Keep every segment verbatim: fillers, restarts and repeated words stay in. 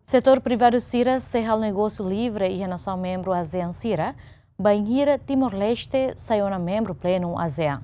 Setór privadu sira sei halo negósiu livre iha nasaun membru ASEAN sira, bainhira Timor-Leste sai ona membru plenu ASEAN.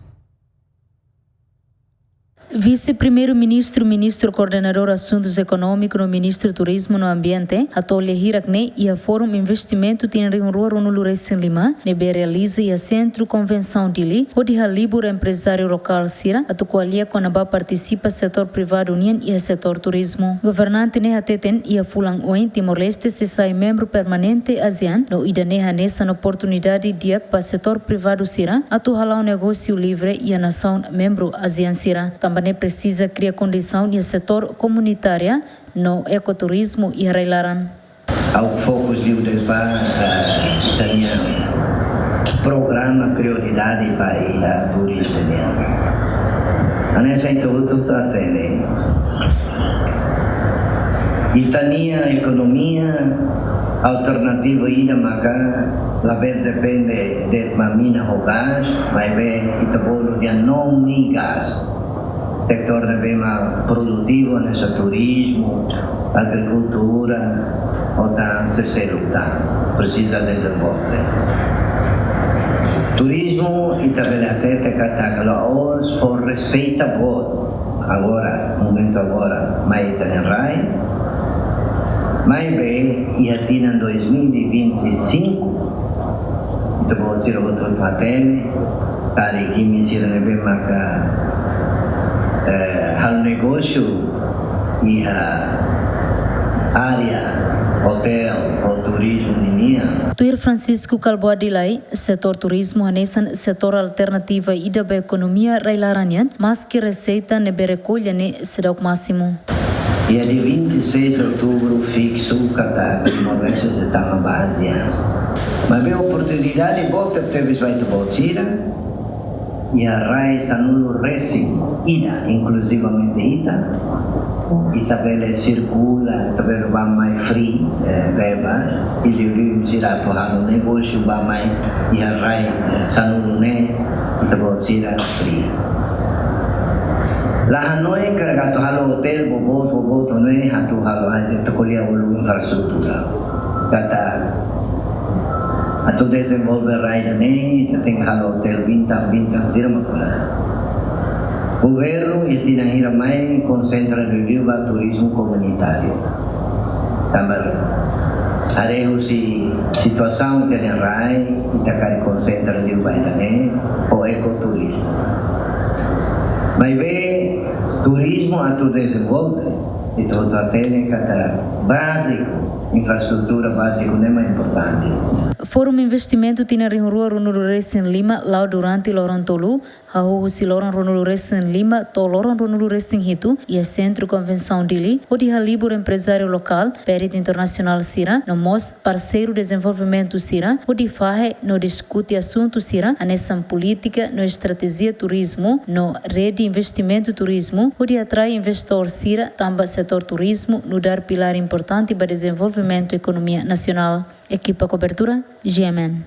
Vise-Primeiru-Ministru, Ministru Koordenadór Asuntus Ekonómiku no Ministru Turizmu no Ambiente, hato'o lia hirak ne'e iha Fórum Investimentu tinan rihun rua ruanulu resin lima, ne'ebé realiza iha Sentru Konvensaun Dili, hodi halibur emprezáriu lokál sira atu ko'alia kona-ba partisipa setór privadu nian iha setór turizmu. Governante ne'e hateten iha fulan oin Timor-Leste sei sai membru permanente ASEAN, no ida-ne'e hanesan oportunidade di'ak ba setór privadu sira atu hala'o negósiu livre iha nasaun membru ASEAN sira. Tanba ne'e presiza kria kondisaun iha setór komunitária no ekoturizmu iha rai-laran. Ha'u fokus liu de'it ba, eh, ita-nia programa prioridade ba iha turizmu nian. Hanesan ita hotu-hotu hatene, ita-nia ekonomia alternativa ida maka labele depende de'it ba mina ho gás, maibé ita bolu dehan non-gás. Setór ne'ebé mak produtivu, hanesan turizmu, agrikultura, ou tan seseluk tan, presiza dezenvolve. Turizmu, ita bele hatete katak la'ós fó reseita boot agora, momentu agora, mai ita-nia rai. Maibé, iha tinan dois mil e vinte e cinco, ita-boot sira hotu-hotu hatene, karik imi sira ne'ebé maka, eh, halo negósiu iha área hotel ou turizmu ninian. Tuir Francisco Kalbuadi Lay, setór turizmu hanesan setór alternativa ida ba ekonomia rai-laran nian, maski reseita ne'ebé rekolla ne'e seidauk másimu. Dia vinte e seis de outubro, fiksu katak Timor-Leste sei tama ba ASEAN. Maibé oportunidade boot tebes ba ita-boot sira, iha rai sanulu resin ida, inkluzivamente ita, ita bele sirkula, ita bele bá-mai free, eh, bebas, i liuliu imi sira atu halo negósiu bá-mai iha rai, eh, sanulu ne'e, ita-boot sira free. La hanoin karik atu halo hotel boboot, boboot ne'e atu halo, atu ko'alia uluk infraestrutura. Katak atu dezenvolve rai ida-ne'e, ita tenke halo hotel bintang, bintang sira mak ko'alia. Governu iha tinan hira mai konsentra liuliu ba turizmu komunitáriu. Tanba haree husi situasaun ita-nia rai, ita karik konsentra liu ba ida-ne'e, ho ekoturizmu. Maibé turizmu atu dezenvolve, ita hotu hatene katak báziku, infraestrutura báziku ne'e mak importante. Fórum Investimentu tinan rihun rua ruanulu resin lima la'o durante loron tolu, hahú husi loron ruanulu resin lima to'o loron ruanulu resin hitu, iha Sentru Konvensaun Dili, hodi halibur emprezáriu lokál, peritu internasionál sira, no mós parseiru dezenvolvimentu sira, hodi fahe no diskute asuntu sira hanesan polítika no estratéjia turizmu, no rede investimentu turizmu, hodi atrai investidór sira, tanba setór turizmu nu'udar pilár importante ba dezenvolvimentu ekonomia nasionál. Ekipa kobertura, GMN.